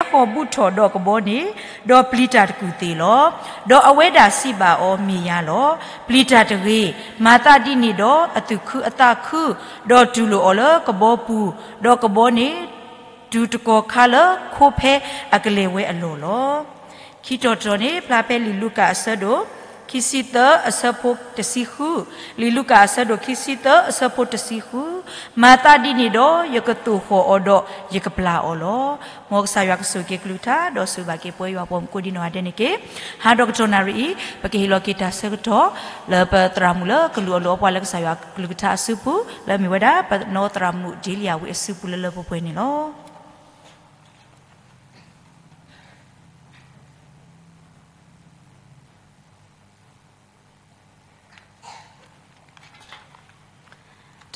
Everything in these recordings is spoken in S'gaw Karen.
ဃီၣ်ဘူၣ်ထီၣ်ဒီးကဘီန့ၣ်, ဒီးပျံၤတၢ်တကူၣ်သ့ၣ်လီၤ. ဒီးအဝဲဒၣ်စံးဘၣ်အီၤ, မ့ၢ်ယၤလီၤ. ပျံၤတၢ်တဂ့ၤ. မၤသးဒ်န့ၣ်ဒီးအသူၣ်ခုအသးခု, ဒီးတူၢ်လိာ်အီၤလၢကဘီပူၤ, ဒီးကဘီန့ၣ် တုၤတကီၢ်ခါလၢခိဖဲအကလဲၤဝဲအလီၢ်လီၤ. ခံတီၤတတီၤန့ၣ် ဖျါဖဲလံာ်လူၤကၣ်အဆၢဒိၣ် ခံဆံသၢအဆၢဖိတဆံဃု, လံာ်လူၤကၣ်အဆၢဒိၣ်ခံဆံသၢအဆၢဖိတဆံဃု, မၤသးဒ်န့ၣ်ဒီး ယကသိၣ်ဃီၣ်အီၤဒီးယကပျၢ်အီၤလီၤ. မ်ကစၢ်ယွၤကဆိၣ်ဂ့ၤက့ၤကလုၢ်ကထါ ဒီးဆိၣ်ဂ့ၤဘၣ်က့ၤပဝဲယွၤပှၤမုၣ်ကိးဒံနီၢ်ဂၤဒဲးန့ၣ်တက့ၢ်. ဟါဒီးကတီၢ်နၣ်ရံၣ်အံၤ ပကဟ့ၣ်လီၤက့ၤတၢ်ဆၢကတီၢ် လၢပသရၣ်မုၣ်လၢကလူးအလိၤအပှၤလၢကစၢ်ယွၤကလုၢ်ကထါအစုပူၤ လၢအမ့ၢ်ဝဲဒၣ်ပနီၢ်သရၣ်မုၣ် ဒ့လံယၤဝံၤအစုပူၤလၢလၢပှဲၤပှဲၤန့ၣ်လီၤ.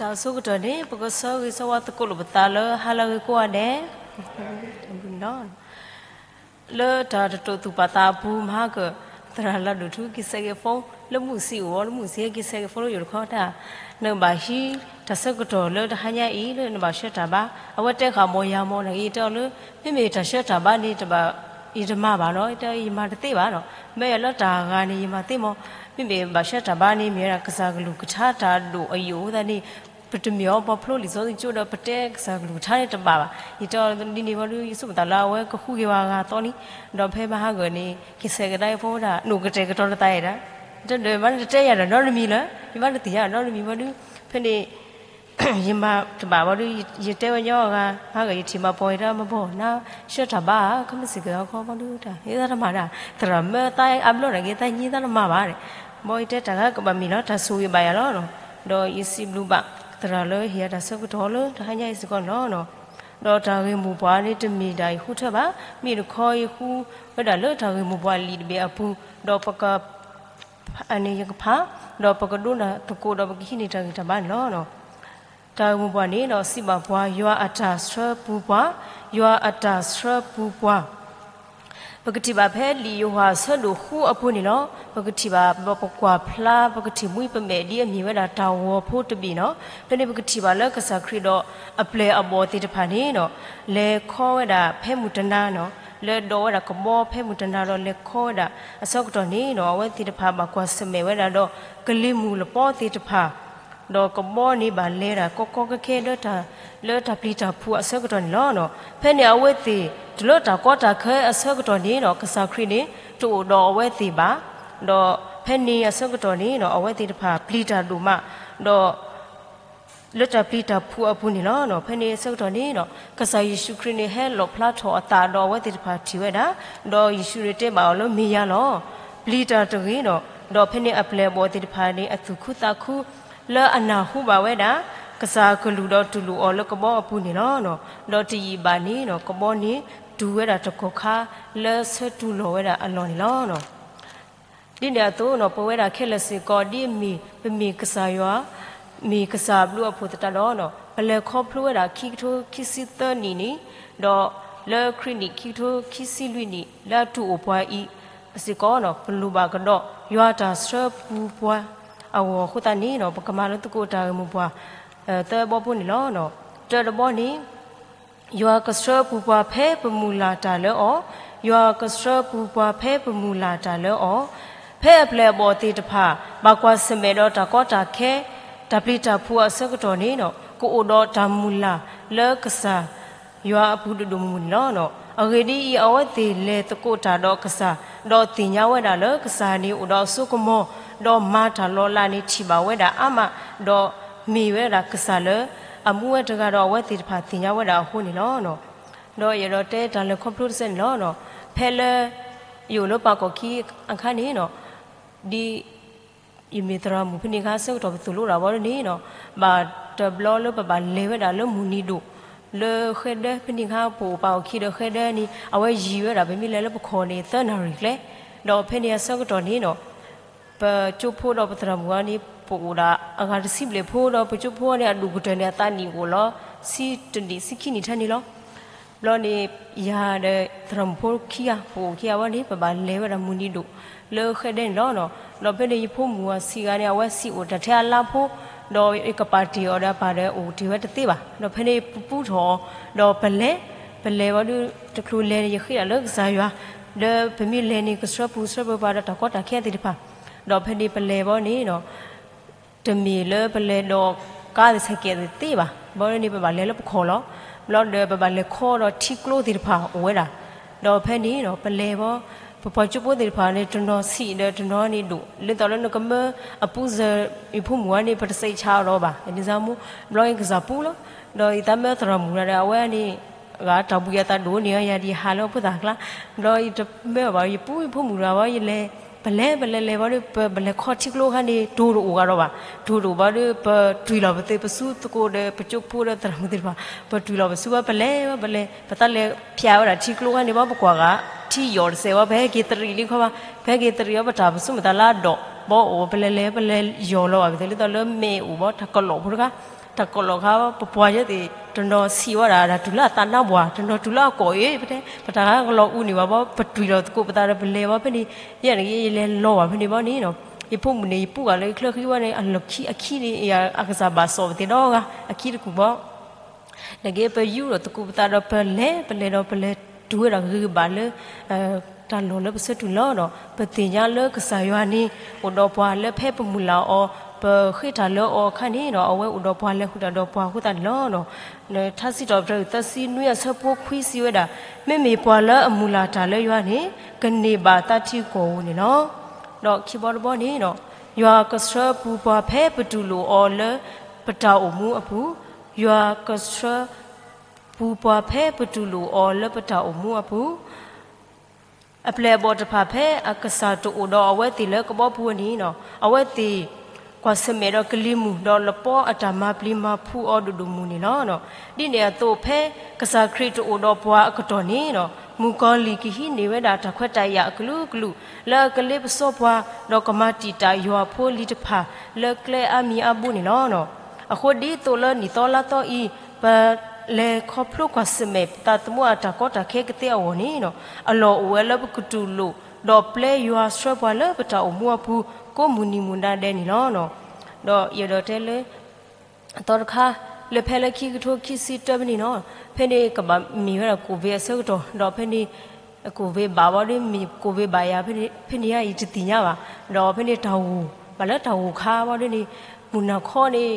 တၢ်ဆိကတၢၢ်န့ၣ် ပကဆၢဂ့ၤဆၢဝါသကိးလိာ်ပသးလၢဟါလၢအဂ့ၤကိးဂၤဒဲး လၢတၢ်တတိာ်သူၣ်ပာ်သးအပူၤ မဟါကၢၣ် သရၣ်လၢဒိၣ်ထူ က့ၤဆဲးက့ၤဖိ လၢမုၢ်ဆံးအိၣ်ဝဲ လၢမုၢ်ဆံး က့ၤဆဲးက့ၤဖိလၢယိာ်တခီတၢ် နကဘၣ်ဟံးတၢ်ဆၢကတီၢ်လၢတဟါညါအံၤ လၢနဘၣ်ဆှၢတၢ်ဘါ အဝဲတဲဃာ်မ်ယၤမ်န့ၣ် ယတဲအီၤလၢ မ့မ့ၢ်တၢ်ဆှၢတၢ်ဘါန့ၣ် တဘၣ် ယတမၤဘၣ်နီၤ ယတဲယမၤတသ့ဘၣ်နီၤ မ့ၢ်ယၤလၢတၢ်ဂၤန့ၣ် ယမၤသ့မီၤ မ့မ့ၢ်ဘၣ်ဆှၢတၢ်ဘါန့ၣ် မ့ၢ်ဝဲဒၣ်ကစၢ်ကလုၢ်ကထါတၢ်ဒိၣ်အယိာ်အဃိသတးန့ၣ် ပတမ့ၢ်အီၤပှၤဖျိလံာ်စီဆှံကၠိဒီး ပတဲကစၢ်ကလုၢ်ကထါန့ၣ်တဘၣ်ဘၣ်. ယတဲအီၤဒ်န့ၣ်ဝံၤဒီး ယဆိကမိၣ်သးလၢအဝဲကဃုက့ၤဝဲအဂၤအသီလံ. ဒီးဖဲမဟါဂီၤန့ၣ် က့ၤဆဲးကဒါအဖိဝဲဒၣ် နအိၣ်ကတဲာ်ကတီၤနသးဒၣ် တဒၢးမး နတတဲယၤဒီးနီတမံၤလၢၤ ယဘၣ်တသ့ၣ်ညါနီတမံၤဝံၤဒီး ဖဲန့ၣ် ယမၤတဘၣ်ဝံၤဒီး ယတဲဝဲညီအဂၤ မဟါဂီၤ ယထံၣ်မၤပိာ်ယၤဒီး မၤပိာ် နဆှၢတၢ်ဘါဧါ ခဲမုၢ်ဆ့ၣ်ကဲၤအခီဝံၤဒီး တၢ် ယသးတမၤဒၣ် သရၣ်မၢသးအါဘျီန့ၣ်က့ၤ သးညါသးတမၤဘၣ်န့ၣ် ဘီယတဲတၢ်ဂၤကဘၣ်မ့ၢ်လီၤ တၢ်ဆိၣ်ဂ့ၤဘၣ်ယၤလီၤ. ဒီးယစံးဘျုးဘၣ်သရၣ်လၢဟ့ၣ်ယၤတၢ်ဆၢကတီၢ်လၢတဟါညါအံၤစ့ၢ်ကီးန့ၣ်လီၤ. ဒီးတၢ်ဂ့ၢ်မိၢ်ပှၢ်န့ၣ် တမ့ၢ်ဒၣ်ယဃုထၢဘၣ် မ့ၢ်တခီယဃုဝဲဒၣ်လၢတၢ်ဂ့ၢ်မိၢ်ပှၢ်လံာ်တဘ့ၣ်အပူၤ ဒီးပက အန့ၣ်ယကဖး ဒီးပကဒိကနၣ်သကိးဒီးပကဟံးန့ၢ်တၢ်ဂံၢ်တၢ်ဘါန့ၣ်လီၤ. တၢ်ဂ့ၢ်မိၢ်ပှၢ်န့ၣ်ဒီးစံးဘၣ်ပှၤ ယွၤအတၢ်ဆှၢပူၤပှၤ, ယွၤအတၢ်ဆှၢပူၤပှၤ ပကထံၣ်ဘၣ်ဖဲလံာ်ယိၤဟၣ်အဆၢဒိၣ်ဃုအပူၤန့ၣ်လီၤ. ပကထံၣ်ဘၣ်ဒီးပကွၢ်ဖျါ ပကထံၣ်မှံပမဲာ်ဒ်အမ့ၢ်ဝဲဒၣ်တၢ်ဂီၤဖိတဘ့ၣ်န့ၣ်လီၤ. ဖဲန့ၣ်ပကထံၣ်ဘၣ်လၢကစၢ်ခရံာ်ဒီးအပျဲၢ်အဘီၣ်သ့ၣ်တဖၣ်န့ၣ်ဒီး လဲၤခီဝဲဒၣ်ဖဲမုၢ်တနၤန့ၣ်လီၤ. လၢဒိးဝဲဒၣ်ကဘီဖဲမုၢ်တနၤဒီးလဲၤခီဝဲဒၣ်အဆၢကတီၢ်န့ၣ်ဒီး အဝဲသ့ၣ်တဖၣ်ဘၣ်ကွၢ်ဆၢၣ်မဲာ်ဝဲဒၣ်ဒီး ကလံၤမုၢ်လပီသ့ၣ်တဖၣ် ဒီးကဘီန့ၣ်ဘၣ်လဲၤဒၣ်ကီကီခဲခဲလၢတၢ် လၢတၢ်ပျံၤတၢ်ဖုးအဆၢကတီၢ်န့ၣ်လီၤ. ဖဲန့ၣ်အဝဲသ့ၣ်တုၤလၢတၢ်ကီတၢ်ခဲအဆၢကတီၢ်န့ၣ်ဒီး ကစၢ်ခရံာ်န့ၣ် တအိၣ်ဒီးအဝဲသ့ၣ်ဘၣ်. ဒီးဖဲန့ၣ်အဆၢကတီၢ်န့ၣ်ဒီး အဝဲသ့ၣ်တဖၣ်ပျံၤတၢ်ဒိၣ်မး ဒီး လၢတၢ်ပျံၤတၢ်ဖုးအပူၤန့ၣ်လီၤ. ဖဲန့ၣ်အဆၢကတီၢ်န့ၣ်ဒီး ကစၢ်ယ့ၣ်ၡူးခရံာ်န့ၣ်ဟဲလီၣ်ဖျါထီၣ်အသးဒီးအဝဲသ့ၣ်တဖၣ်ထံၣ်ဝဲဒၣ်, ဒီးယ့ၣ်ၡူးန့ၣ်တဲဘၣ်အီၤလၢမ့ၢ်ယၤလီၤ. ပျံၤတၢ်တဂ့ၤဒီး, ဒီးဖဲန့ၣ်အပျဲၢ်အဘီၣ်သ့ၣ်တဖၣ်န့ၣ် အသူၣ်ခုသးခု လၢအနၢ်ဟူဘၣ်ဝဲဒၣ် ကစၢ်အကလူးဒီးတူၢ်လိာ်အီၤလၢကဘီအပူၤန့ၣ်လီၤ. ဒီးတယံာ်ဘၣ်န့ၣ်ဒီး ကဘီန့ၣ်တူၢ်ဝဲဒၣ်တကီၢ်ခါလၢဆၢတူၢ်လီၤဝဲဒၣ်အလီၢ်န့ၣ်လီၤ. ဒ်န့ၣ်အသိး ပဝဲဒၣ်ခဲလၢာ်စ့ၢ်ကီး ဒ်အမ့ၢ်ပမ့ၢ်ကစၢ်ယွၤ မ့ၢ်ကစၢ်ဘျုးအဖိသတးဒီး ပလဲၤခီဖျိဝဲဒၣ်ခံကထိခံဆံသၢနံၣ်န့ၣ်, ဒီးလၢခရံာ်နံၣ်ခံကထိခံဆံလွံၢ်နံၣ် လၢအတူၢ်အိၣ်ပှၤအံၤစ့ၢ်ကီး ပလိၣ်ဘၣ်ကဒီး ယွၤတၢ်ဆှၢပူၤပှၤအဂီၢ်အဃိသတးန့ၣ် ပကမၤလၢသကိးတၢ်ဂ့ၢ်မိၢ်ပှၢ် သၢဘီဖိန့ၣ်လီၤ. တၢတဘီန့ၣ် ယွၤကဆှၢပူၤပှၤဖဲပမုၢ်လၢ်တၢ်လၢအီၤ, ယွၤကဆှၢပူၤပှၤဖဲပမုၢ်လၢ်တၢ်လၢအီၤ, ဖဲအပျဲၢ်အဘီၣ်သ့ၣ်တဖၣ် ဘၣ်ကွၢ်ဆၢၣ်မဲာ်ဒီးတၢ်ကီတၢ်ခဲ တၢ်ပျံၤတၢ်ဖုးအဆၢကတီၢ်န့ၣ် ကအိၣ်ဒီးတၢ်မုၢ်လၢ်လၢကစၢ်ယွၤအပူၤဒိၣ်ဒိၣ်မုၢ်မုၢ်န့ၣ်လီၤ. အဂ့ၢ်ဒ်အံၤ, အဝဲသ့ၣ်လဲၤသကိးတၢ်ဒီးကစၢ်, ဒီးသ့ၣ်ညါဝဲဒၣ်လၢကစၢ်န့ၣ်အိၣ်ဒီးအစိကမီၤ, ဒီးမၤတၢ်လီၤလးန့ၣ်ထံၣ်ဘၣ်ဝဲဒၣ်အါမး, ဒီးမ့ၢ်ဝဲဒၣ်ကစၢ်လၢအမူဝဲတဂၤဒီးအဝဲသ့ၣ်တဖၣ်သ့ၣ်ညါဝဲဒၣ်အဃိန့ၣ်လီၤ. ဒီးယအဲၣ်ဒိးတဲတၢ်လဲၤခီဖျိတဆၢန့ၣ်လီၤ. ဖဲလၢယအိၣ်လၢပှၤကီၢ်ခံအခါန့ၣ် ဒ်ယမ့ၢ်သရၣ်မုၣ်ဖဲန့ၣ်အခါ ဆၢကတီၢ်ပသိၣ်လိတၢ်ဘီဒ်န့ၣ် ဘၣ်တဘျီလၢပဘၣ်လဲၤဝဲဒၣ်လၢမုၢ်နံၤဒိၣ် လၢဃဲဒၢဖဲန့ၣ်အခါ ပအိၣ်ပှၤကီၢ်ခံဒီးဃဲဒၢန့ၣ် အဝဲယံၤဝဲဒၣ် ပမ့ၢ်လဲၤလၢပခီၣ်န့ၣ် သၢနၣ်ရံၣ်ကျဲ, ဒီးဖဲန့ၣ်အဆၢကတီၢ်န့ၣ် ပကၠိဖိဒီးပသရၣ်မုၣ်အံၤန့ၣ် ပအိၣ်ဒၣ်အဂၤတဆံဘျဲၣ်ဖိဒီး ပကၠိဖိအံၤန့ၣ် အဒူၣ်ကတၢၢ်န့ၣ် အသးနံၣ်အိၣ်လီၤ ဆံတနံၣ်ဆံခံနံၣ်ထဲန့ၣ်လီၤ. ဘျီန့ၣ် ယၤဒီးသရၣ်မုၣ်ဖိခံဂၤ ပအိၣ်ခံဂၤဝဲန့ၣ် ပဘၣ်လဲၤဝဲဒၣ်မုၢ်နံၤဒိၣ် လၢဃဲဒၢန့ၣ်လီၤ. ဒီးဖဲန့ၣ်ယဖိမုၣ်အဆံးဂၤန့ၣ် အဝဲဆံးအိၣ်တၢ်ထဲအလါဖိ, ဒီးယကပာ်တ့ၢ်အီၤဒီးအပၢ်ဒီးအိၣ်တ့ၢ်ဝဲတသ့ဘၣ်. ဒီးဖဲန့ၣ်ပပူထီၣ်အီၤ ဒီးပလဲၤ ပလဲၤဘၣ်ဒီး တချုးလဲၤန့ၣ် ယဃ့တၢ်လၢကစၢ်ယွၤ, ဒီးပမ့ၢ်လဲၤန့ၣ် ကဆှၢပူၤဆှၢပှၤဒီးတၢ်ကီတၢ်ခဲသ့ၣ်တဖၣ်, ဒီးဖဲန့ၣ်ပလဲၤဘၣ်န့ၣ်ဒီး တမ့ၢ်လၢပလဲၤဒီးကါသ့ၣ်ဆဲးကဲးသ့ၣ်သ့ဘၣ်, ဘၣ်န့ၣ် ပဘၣ်လဲၤလၢပခီၣ်လီၤ, ဘျီဒီးပဘၣ်လဲၤခီဒီးထံကျိသ့ၣ်တဖၣ်အိၣ်ဝဲဒၣ်, ဒီးဖဲန့ၣ်ဒီးပလဲၤဘၣ်, ပပှၤကၠိဖိသ့ၣ်တဖၣ်န့ၣ် တနီၤဆံးဒီးတနီၤန့ၣ်ဒိၣ်, ဒ်သိးလၢနကမၢအပူၤစၢၤ ယဖိမုၣ်ဝဲန့ၣ် ပတစဲးဆါအီၤဒီးဘၣ်, ဒ်န့ၣ်မ့ၢ် ဘျီအံၤကစၢ်ပူၤလီၤ, ဒီးယသးမၢသရၣ်မုၣ်ဒီး အဝဲန့ၣ် ဂၤတၢ်ဘှံးအသးဒိၣ်န့ၣ် ယၤဒ်ယဟးလၢဖိသၣ်ကျါ, ဘျီယတမၢဘၣ် ယပူၤယဖိမုၣ်တဂၤဘၣ် ယလဲၤ, ပလဲၤပလဲၤလဲၤဘၣ်ဒီး ပလဲၤခီထံကျိခါန့ၣ် တိၤတအိၣ်ဂၤဒီးဘၣ်, တိၤတအိၣ်ဘၣ်ဒီး ပတွံၢ်လီၤပသ့ပဆူသကိးဒီး ပကၠိဖိဒီးသရၣ်မုၣ်သ့ၣ်တဖၣ် ပတွံၢ်လီၤပဆူဘၣ် ပလဲၤဘၣ်ပလဲၤ ပသးလဲၤဖျါဝဲဒၣ်ထံကျိခါန့ၣ်ဘၣ် ပကွၢ်ဂၤ ထံယီၤတစဲးဘၣ် ပဟဲက့ၤတရံးလံခီဘၣ်, ပဟဲက့ၤတရံးဘၣ် ပတၢ်ပဆူၣ်မတၤလၢအဒီး ဘၣ်အိၣ် ပလဲၤလဲၤပလဲၤယီၤလီၤဘၣ် ပသ့လၢသိးလၢမဲာ်အိၣ်ဘၣ် တၢ်ကလီၣ်ဖိတခါ, တၢ်ကလီၣ်ခါ ပပှၤယဲသ့ၣ် တနီၤဆံးဝဲဒၣ် တၢ်တုၤလၢအသးနါပှၢ် တနီၤတုၤလၢအကိာ်အံၤ ပတဲ ပတၢ်ဂၤကလီၤအူန့ၣ်ဘၣ်ဘၣ် ပတွံၢ်လီၤသကိးပသးဒီးပလဲၤဘၣ်ဖဲန့ၣ်, ယဲန့ၣ်က့ ယလဲၤလီၤဘၣ်ဖဲန့ၣ်ဘၣ်န့ၣ်နီၤ, ယဖိမုၣ်န့ၣ် ယပူၤဂၤလၢချၢဃံဝဲန့ၣ် အလီၢ်ခံအခံန့ၣ် အကစၢ်ဘၣ်စီၣ်ပသ့ၣ်ဒီဂၤ အခံတကူၣ်ဘၣ် နက့ ပယူးဒီးသကိးပသးဒီးပလဲၤ ပလဲၤဒီးပလဲၤတုၤဝဲဒၣ်ဂ့ၤဂ့ၤဘၣ်လၢ တၢ်လီၢ်လၢပဆၢတုၤလီၤဒီး ပသ့ၣ်ညါလၢကစၢ်ယွၤန့ၣ် အိၣ်ဒီးပှၤလၢဖဲပမုၢ်လၢ်အီၤ ပဃ့တၢ်လၢအီၤအခါန့ၣ်ဒီး အဝဲအိၣ်ဒီးပှၤလဲၤဃုာ်တၢ်ဒီးပှၤအဃိသတးန့ၣ်လီၤ. ထါစံးထီၣ်ပတြၢၤ သၢဆံနွံအဆၢဖိခွံစံးဝဲဒၣ်, မ့မ့ၢ်ပှၤလၢအမုၢ်လၢ်တၢ်လၢယွၤန့ၣ် ကန့ၢ်ဘၣ်သးထံကီၢ်ဧိၤန့ၣ်လီၤ. ဒီးခံဘီတဘီန့ၣ်ဒီး ယွၤကဆှၢပူၤပှၤဖဲပတူၢ်လိာ်အီၤလၢပတၢ်အိၣ်မူအပူၤ, ယွၤကဆှၢပူၤပှၤဖဲပတူၢ်လိာ်အီၤလၢပတၢ်အိၣ်မူအပူၤ, အပျဲၢ်အဘီၣ်တဖၣ်ဖဲအကစၢ်တအိၣ်ဒီးအဝဲသ့ၣ်လၢကဘီပူၤန့ၣ်ဒီး အဝဲသ့ၣ်ကွၢ်ဆၢၣ်မဲာ်ဒီးကလံၤမုၢ် ဒီးလပီအတၢ်မၤပျံၤမၤဖုးအီၤဒိၣ်ဒိၣ်မုၢ်မုၢ်န့ၣ်လီၤ. ဒ်န့ၣ်အသိး ဖဲကစၢ်ခရံာ်တအိၣ်ဒီးပှၤအကတီၢ်န့ၣ်ဒီး မုၣ်ကီၤလံၢ်ကဟံးန့ၢ်ဝဲဒၣ်တၢ်ခွဲးတၢ်ယာ်အကလုာ်ကလုာ် လၢအကလ့ပစီပှၤ ဒီးကမၤတံာ်တာ်ယွၤဖိလံၤတဖၣ်လၢကျဲအါမံၤအါဘိန့ၣ်လီၤ. အဃိဒ်သိးလၢနံၣ်သီလါသီအံၤ ပလဲၤခီဖျိကွၢ်ဆၢၣ်မဲာ်ပသးသမူအတၢ်ကီတၢ်ခဲကသ့အဂီၢ်န့ၣ်ဒီး အလီၢ်အိၣ်ဝဲလၢပကတူၢ်လိာ် ဒီးပျဲယွၤဆှၢပှၤလၢပတၢ်အိၣ်မူအပူၤ ကိးမုၢ်နံၤမုၢ်နၤဒဲးန့ၣ်လီၤ. ဒီးယအဲၣ်ဒိးတဲလၢ အသီတခါ လၢဖဲလၢခံကထိခံဆံတၢမံးနံးန့ၣ် ဖဲန့ၣ်ကဘၣ်မ့ၢ်ဝဲဒၣ် ကိၣ်ဝ့အဆၢကတီၢ် ဒီးဖဲန့ၣ် ကိၣ်ဝ့ဘၣ်ဘၣ်ဒီး မ့ၢ်ကိၣ်ဝ့ဘၣ်ယၤ ဖဲန့ၣ်ယါအံၤတသ့ၣ်ညါဘၣ်. ဒီးဖဲန့ၣ်တၢ်ဂိၢ် ဘၣ်လၢတၢ်ဂိၢ်ခါဘၣ်ဒီးန့ၣ် မုၢ်နၤခီန့ၣ်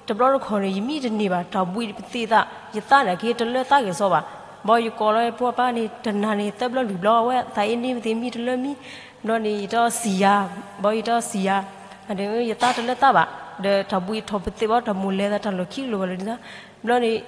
တဘျီတခီၣ်န့ၣ် ယမံတန့ၢ်ဘၣ် တၢ်ဘှံးပသ့ၣ်သး ယသးန့ၣ်က့တလၢသးက့ၤစီဘၣ်. ဘၣ်ယကိးလီၤဖိအပၢ်န့ၣ် တနၤန့ၣ် သၢဘျီလွံၢ်ဘျီ အဝဲသးအ့န့ၣ်ပသ့ၣ်မံတလၢမံ ဘျီန့ၣ် ယတဲအီၤစံၣ်ယၤ, ဘၣ်ယတဲအီၤစံၣ်ယၤ, ယသးတလၢသးဘၣ်, ဒီးတၢ်ဘှံးထီၣ်ပသ့ၣ်ဘၣ် တၢ်မိၣ်လဲၤသးတၢ်လီၢ်ခံကလိာ်ဘၣ်လၢန့ၣ်သး, ဘျီန့ၣ်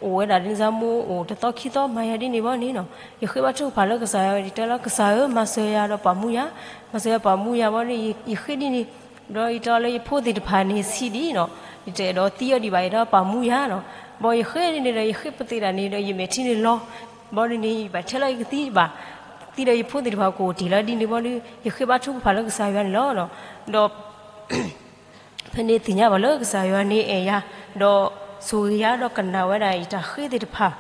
အိၣ်ဝဲဒၣ်ဒ်န့ၣ်သး မိၢ်အိၣ်တသီခံသီ မၤယၤဒ်န့ၣ်ဘၣ်န့ၣ်နီၤ, ယဃ့ဘါထုကဖၣ်လၢကစၢ်ယွၤ ယတဲလၢကစၢ်ဧၢ မၤစၢၤယၤဒီးပာ်မူယၤ, မၤစၢၤယၤပာ်မူယၤဘၣ်န့ၣ် ယဃ့ဒ်န့ၣ်, ဒီးယတဲလၢယဖိသ့ၣ်တဖၣ်န့ၣ်ဆံးဒ်နီၤ, ယတအဲၣ်ဒိးသံအီၤဒံးဘၣ် ယတဲပာ်မူယၤနီၤ, ဘၣ်ယဃ့ဒ်န့ၣ်ဒီး ယဃ့ပသ့ၣ်ဒၣ်န့ၣ်ဒီး ယမဲာ်ထံန့ၣ်လီၤ ဘၣ်ဒ်န့ၣ် ယဘၣ်ထဲလၢယကသံဘၣ်, သံဒီးယဖိသ့ၣ်တဖၣ်ကအိၣ်တ့ၢ်လၢဒ်န့ၣ်ဘၣ်ဒီး ယဃ့ဘါထုကဖၣ်လၢကစၢ်ယွၤန့ၣ်လီၤ. ဒီး ဖဲန့ၣ်သ့ၣ်ညါဘၣ်လၢကစၢ်ယွၤန့ၣ်အဲၣ်ယၤ, ဒီးဆိၣ်ဂ့ၤယၤ ဒီးကနၣ်ဝဲဒၣ်ယတၢ်ဃ့သ့ၣ်တဖၣ်,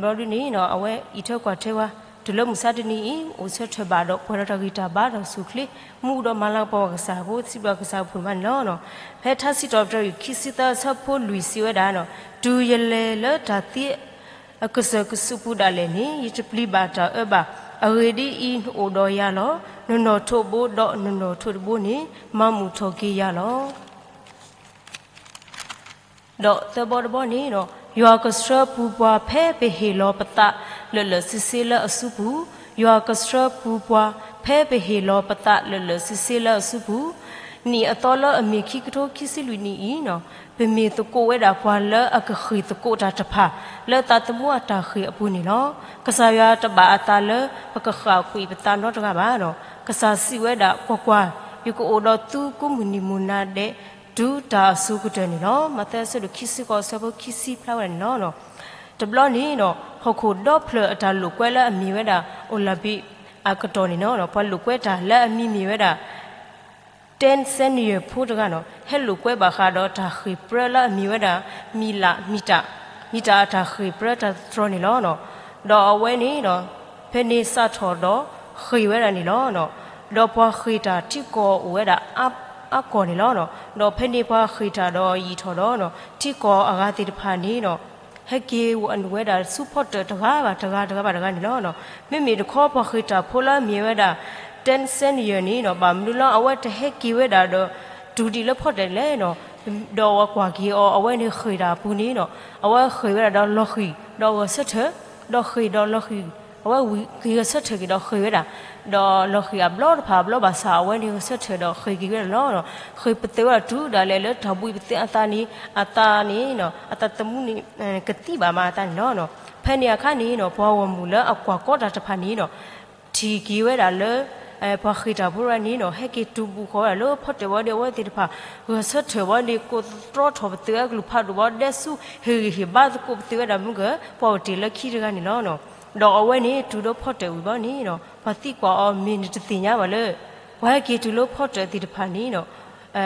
ဘျီဒ်န့ၣ် အဝဲအံးထွဲကွၢ်ထွဲဝဲ, တုၤလၢမုၢ်ဆါတနံၤအံၤ အိၣ်ဆၢထၢၣ်ဘၣ်ဒီး ပှဲၤဒီးတၢ်ဂံၢ်တၢ်ဘါဒီးဆူၣ်ချ့, မူဒီးမၤလၤကပီၤကစၢ်ဖိ စံးဘျုးကစၢ်ဖိတဖၣ်န့ၣ်လီၤ. ဖဲထါစံးထီၣ်ပတြၢၤ ခံဆံသၢ အဆၢဖိလွံၢ်စံးဝဲဒၣ်, တုၤယလဲၤလၢတၢ်သံ အကစၢၢ်ကစုပူၤဒၣ်လဲာ်န့ၣ် ယတပျံၤဘၣ်တၢ်အၢဘၣ်. အဂ့ၢ်ဒ်အံၤ, နအိၣ်ဒီးယၤလီၤ. နနီၣ်ထိးဘိ ဒီးနနီၣ်ထိးတဘိန့ၣ် မၤမုာ်ထီၣ်က့ၤယၤလီၤ. ဒီးသၢဘီတဘီန့ၣ်ဒီး, ယွၤကဆှၢပူၤပှၤဖဲပဟ့ၣ်လီၤပသးလၢာ်လၢာ်ဆ့ဆ့လၢအစုပူၤ, ယွၤကဆှၢပူၤပှၤဖဲပဟ့ၣ်လီၤပသးလၢာ်လၢာ်ဆ့ဆ့လၢအစုပူၤ, နံၣ်အသီလၢအမ့ၢ်ခံကထိခံဆံလွံၢ်နံၣ်အံၤ, ပမ့ၢ်သကိးဝဲဒၣ်ပှၤလၢအကဃ့ၢ်သကိးတၢ်တဖၣ် လၢသးသမူအတၢ်ဃ့ၢ်အပူၤန့ၣ်လီၤ. ကစၢ်ယွၤတဘၣ်အသးလၢပကဃၣ်ကွံာ်ပသးနီတဂၤဘၣ်ဒီး, ကစၢ်စံးဝဲဒၣ်, ကွၢ်ကွၢ်, ယကအိၣ်ဒီးသုကိးမုၢ်နံၤမုၢ်နၤဒဲး တုၤတၢ်အစိၤကတၢၢ်န့ၣ်လီၤ. မးသဲအဆၢဒိၣ်ခံဆံဃိး အဆၢဖိခံဆံဖျါဝဲဒၣ်န့ၣ်လီၤ. တဘျီန့ၣ်ဒီး ဟီၣ်ခိၣ်ဒီဖျၢၣ်အတၢ်လိာ်ကွဲလၢအမ့ၢ်ဝဲဒၣ် Olympic အကတီၢ်န့၁ၣ်ဒီး ပှၤလိာ်ကွဲတၢ်လၢအမံၤမ့ၢ်ဝဲဒၣ် Tanzania ဖိတဂၤန့ၣ် ဟဲလိာ်ကွဲဘၣ်ဃးဒီးတၢ်ဃ့ၢ်ပြၢလၢအမ့ၢ်ဝဲဒၣ် မံၤလး မံၤတၢ်အတၢ်ဃ့ၢ်ပြၢတၢ်တတြီန့ၣ်လီၤ. ဒီးအဝဲန့ၣ်ဒီး ဖဲန့ၣ်စးထီၣ်ဒီးဃ့ၢ်ဝဲဒၣ်န့ၣ်လီၤ. ဒီးပှၤဃ့ၢ်တၢ်ထံကီၢ်အိၣ်ဝဲဒၣ်အါကီၢ်န့ၣ်လီၤ. ဒီးဖဲန့ၣ်ပှၤဃ့ၢ်တၢ်ဒီးယံာ်ထီၣ်ဒီး ထံကီၢ်အဂၤသ့ၣ်တဖၣ်န့ၣ်ဒီး ဟဲက့ၤဝဲဒၣ်ဆူဖီတၢၣ်တဂၤဘၣ်တဂၤ တဂၤဘၣ်တဂၤန့ၣ်လီၤ. မ့မ့ၢ်တခီပှၤဃ့ၢ်တၢ်ဖိလၢအမ့ၢ်ဝဲဒၣ် တဲၣ်စဲနယၢၢ်န့ၣ်ဒီး ဘၣ်မနုၤလၢအဝဲတဟဲက့ၤဝဲဒၣ်ဒီး တုၤဒံးလၢဖီတၢၣ်လဲၣ်ဒီး ဒီးအဝဲကွၢ်က့ၤအီၤ အဝဲန့ၣ်ဃ့ၢ်တၢ်အပူၤန့ၣ်ဒီး အဝဲဃ့ၢ်ဝဲဒၣ်ဒီးလီၤဃံၤ ဒီးဂဲၤဆၢထၢၣ် ဒီးဃ့ၢ်ဒီးလီၤဃံၤ အဝဲဝံၤက့ၤဂဲၤဆၢထၢၣ်က့ၤဒီးဃ့ၢ်ဝဲဒၣ် ဒီးလီၤဃံၤအဘျီတဖၣ်အဘျီဘၣ်ဆၣ် အဝဲန့ၣ်ဂဲၤဆၢထၢၣ်ဒီးဃ့ၢ်က့ၤဝဲဒၣ်လီၤ. ဃ့ၢ်ပသ့ၣ်ဝဲဒၣ်တုၤဒၣ်လဲာ်လၢတၢ်ဘှံးပသ့ၣ်အသးန့ၣ် အသးန့ၣ် အသးသမူန့ၣ် ကသံဘၣ်မးအသးန့ၣ်လီၤ. ဖဲန့ၣ်အခါန့ၣ်ဒီး ပှၤဂီၢ်မုၢ်လၢအကွၢ်ကီတၢ်တဖၣ်န့ၣ်ဒီး ထံၣ်က့ၤဝဲဒၣ်လၢ ပှၤဃ့ၢ်တၢ်ဖိတဂၤန့ၣ်ဒီး ဟဲက့ၤတုၤဘူးဃီၤဝဲဒၣ်လၢဖီတၢၣ်ဝံၤဒီး အဝဲသ့ၣ်တဖၣ် ဂဲၤဆၢထၢၣ်ဝံၤန့ၣ် ကိးတြီထီၣ်ပသ့ၣ်ဝဲကလုၢ်ဖးဒိၣ်ဝံၤ ဒဲဆူဟ့ၣ်ဂံၢ်ဟ့ၣ်ဘါသကိးပသ့ၣ်ဝဲဒၣ်မုၢ်က ပှၤအိၣ်တ့ၢ်လၢခံတဂၤန့ၣ်လီၤ. ဒီးအဝဲန့ၣ်တုၤဒီးဖီတၢၣ်ဝံၤဘၣ်န့ၣ်ဒီး ပှၤသံကွၢ်အီၤ မ့ၢ်နတသ့ၣ်ညါဘၣ်လၢ ပှၤဟဲက့ၤတုၤလၢဖီတၢၣ်သ့ၣ်တဖၣ်န့ၣ်ဒီး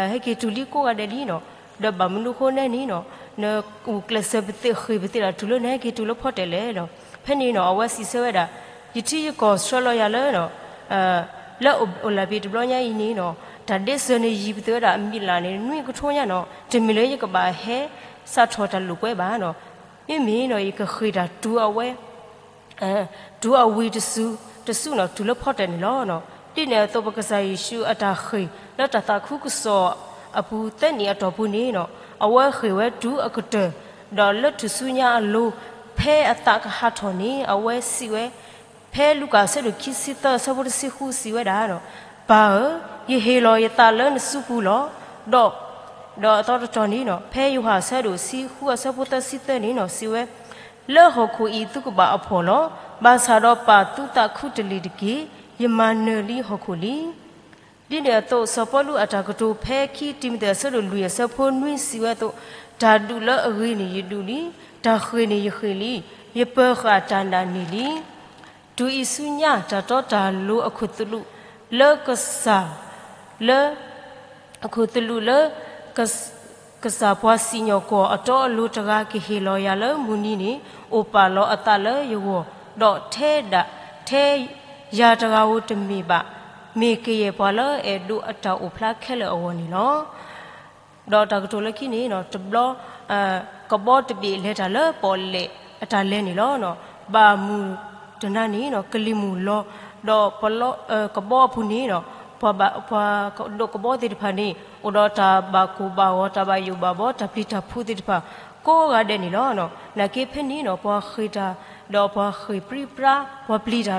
ဟဲက့ၤတုၤလံကိးဂၤဒဲးလံဒီး ဒီးဘၣ်မနုၤအဃိန့ၣ်န့ၣ်ဒီး နဂုာ်ကျဲးစၢးပသ့ၣ်ဃ့ၢ်ပသ့ၣ်ဒီးတုၤလၢနဟဲက့ၤတုၤလၢဖီတၢၣ်လဲၣ်ဒီး ဖဲန့ၣ်ဒီး အဝဲစံးဆၢဝဲဒၣ် ယထံယကီၢ်ဆှၢလီၤယၤလၢ လၢအိၣ်လၢ်ဘ့ၣ်တဘျီညါအံၤန့ၣ်ဒီး တၢ်ဒ့စၢၤန့ၣ်ယံၤပသ့ၣ်ဝဲဒၣ်အမံၤလၢ်န့ၣ် နွံကထိညါနီၤ တမ့ၢ်လၢယကဘၣ်ဟဲစးထီၣ်တၢ်လိာ်ကွဲဘၣ်နီၤ မ့မ့ၢ်ဒီးယကဃ့ၢ်တၢ်တုၤအဝဲ တုၤအဝံၤတစု တစုနီၤ တုၤလၢဖီတၢၣ်န့ၣ်လီၤ. ဒ်န့ၣ်အသိး ပကစၢ်ယ့ၣ်ၡူးအတၢ်ဃ့ၢ်လၢတၢ်သးခုကစီၣ်အပူၤသၢနံၣ်အတီၢ်ပူၤန့ၣ်နီၤ အဝဲဃ့ၢ်ဝဲတုၤအကတၢၢ် ဒီးလၢထူၣ်စုညါအလိၤ ဖဲအသးကဟးထီၣ်န့ၣ် အဝဲစံးဝဲ ဖဲလူၤကၣ်အဆၢဒိၣ်ခံဆံသၢအဆၢဖိတဆံဃုစံးဝဲဒၣ်ဒီး ပၢ်ဧၢ, ယဟ့ၣ်လီၤယသးလၢနစုပူၤလီၤ. ဒီး ဒီးအသီတတီၤန့ၣ်နီၤ ဖဲယိၤဟၣ်အဆၢဒိၣ်ဆံဃုအဆၢဖိသၢဆံသၢန့ၣ်နီၤ စံးဝဲ လၢဟီၣ်ခိၣ်အံၤသုကဘၣ်အဖှီၣ်လီၤ. ဘၣ်ဆၣ်ဒီးပၢ်သုသးခုတလ့ၢ်တက့ၢ်. ယမၤနၢၤလံဟီၣ်ခိၣ်လံ. ဒ်န့ၣ်အသိး စီၤပီလူးအတၢ်ကတိၤဖဲခံတံၤမသ့းအဆၢဒိၣ်လွံၢ်အဆၢဖိနွံစံးဝဲအသိး, တၢ်ဒူၣ်လၢအဂ့ၤန့ၣ်ယဒူၣ်လံ, တၢ်ဃ့ၢ်န့ၣ်ယဃ့ၢ်လံ, ယပၢၤဃာ်တၢ်နာ်န့ၢ်လံ. တုၤအံၤဆူညါ တၢ်တီတၢ်လိၤအခိၣ်သလုးလၢကစၢ်, လၢ အခိၣ်သလုးလၢ ကစၢ်ပှၤစံၣ်ညီၣ်ကွီၢ်အတီအလိၤတဂၤ ကဟ့ၣ်လီၤယၤလၢမုၢ်နံၤန့ၣ် အိၣ်ပာ်လီၤအသးလၢယဂီၢ်, ဒီးထဲဒၣ် ထဲယၤတဂၤဧိၤတမ့ၢ်ဘၣ်, မ့ၢ်ကယဲၢ်ပှၤလၢအအဲၣ်ဒိးအတၢ်အိၣ်ဖျါခဲလၢာ်အဂီၢ်န့ၣ်လီၤ. ဒီးတၢ်ကတိၤလၢခံန့ၣ် တဘျီ ကဘီတဘ့ၣ်လဲၤတၢ်လၢပီၣ်လဲၣ်အတၢ်လဲၤန့ၣ်လီၤ. ဘၣ်မုၢ်တနၤန့ၣ် ကလံၤမုၢ်လီၤ, ဒီးပလီ ကဘီအပူၤန့ၣ်ဒီး ပှၤဘၣ် ပှၤဒိးကဘီသ့ၣ်တဖၣ်န့ၣ် အိၣ်ဒီးတၢ်ဘၣ်ကိၢ်ဘၣ်ဂီၤ တၢ်ဘၣ်ယိၣ်ဘၣ်ဘီ တၢ်ပျံၤတၢ်ဖုးသ့ၣ်တဖၣ် ကိးဂၤဒဲးန့ၣ်လီၤ. နာ်က့ဖဲန့ၣ်ဒီး ပှၤဃ့ၢ်တၢ် ဒီးပှၤဃ့ၢ်ပြံပြါ ပှၤပျံၤတၢ်ဒီးပှၤ အိၣ်ဒီး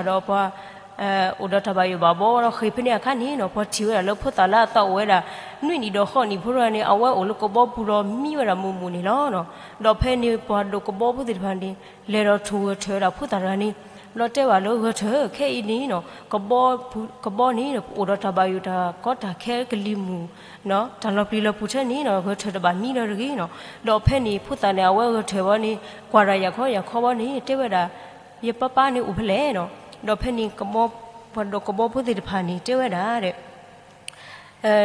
တၢ်ဘၣ်ယိၣ်ဘၣ်ဘီဒီးဃ့ၢ်ဖဲန့ၣ်အခါန့ၣ်ဒီး ပှၤထံၣ်ဝဲဒၣ်လၢဖိသၣ်လၢအသးအိၣ်ဝဲဒၣ် နွံနံၣ်ဒီးဃိးနံၣ်ဖိတဂၤန့ၣ် အဝဲအိၣ်လၢကဘီပူၤဒီးမံဝဲဒၣ်မုာ်မုာ်န့ၣ်လီၤ. ဒီးဖဲန့ၣ် ပှၤဒိးကဘီဖိသ့ၣ်တဖၣ်န့ၣ် လဲၤဒီးထိၣ်ဂဲၤထၢၣ်ဝဲဒၣ်ဖိသၣ်တဂၤန့ၣ် ဒီးတဲဘၣ်လၢဂဲၤထၢၣ် ခဲအံၤန့ၣ်ဒီး ကဘီန့ၣ် အိၣ်ဒီးတၢ်ဘၣ်ယိၣ်တၢ်ကီတၢ်ခဲကလံၤမုၢ် တၢ်လီၤပျံၤလီၤဖုးထဲန့ၣ်ဒီး ဂဲၤထၢၣ်တဘၣ်မံဒီးတဂ့ၤနီၤ. ဒီးဖဲန့ၣ်ဖိသၣ်န့ၣ် အဝဲဂဲၤထၢၣ်ဝဲန့ၣ် ကွၢ်တၢ်ယၢ်ခီယၢ်ခီဝဲန့ၣ် တဲဝဲဒၣ် ယပၢ်ပၢ်န့ၣ်အိၣ်ဖဲလဲၣ်နီၤ. ဒီးဖဲန့ၣ် ပှၤဒိးကဘီဖိသ့ၣ်တဖၣ်န့ၣ် တဲဝဲဒၣ်ဒီး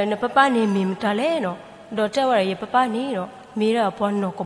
နပၢ်ပၢ်န့ၣ်မ့ၢ်မတၤလဲၣ်နီၤ. ဒီးတဲဝဲဒၣ် ယပၢ်ပၢ်န့ၣ်ဒီး မ့ၢ်ဒၣ်ပှၤနီၢ်က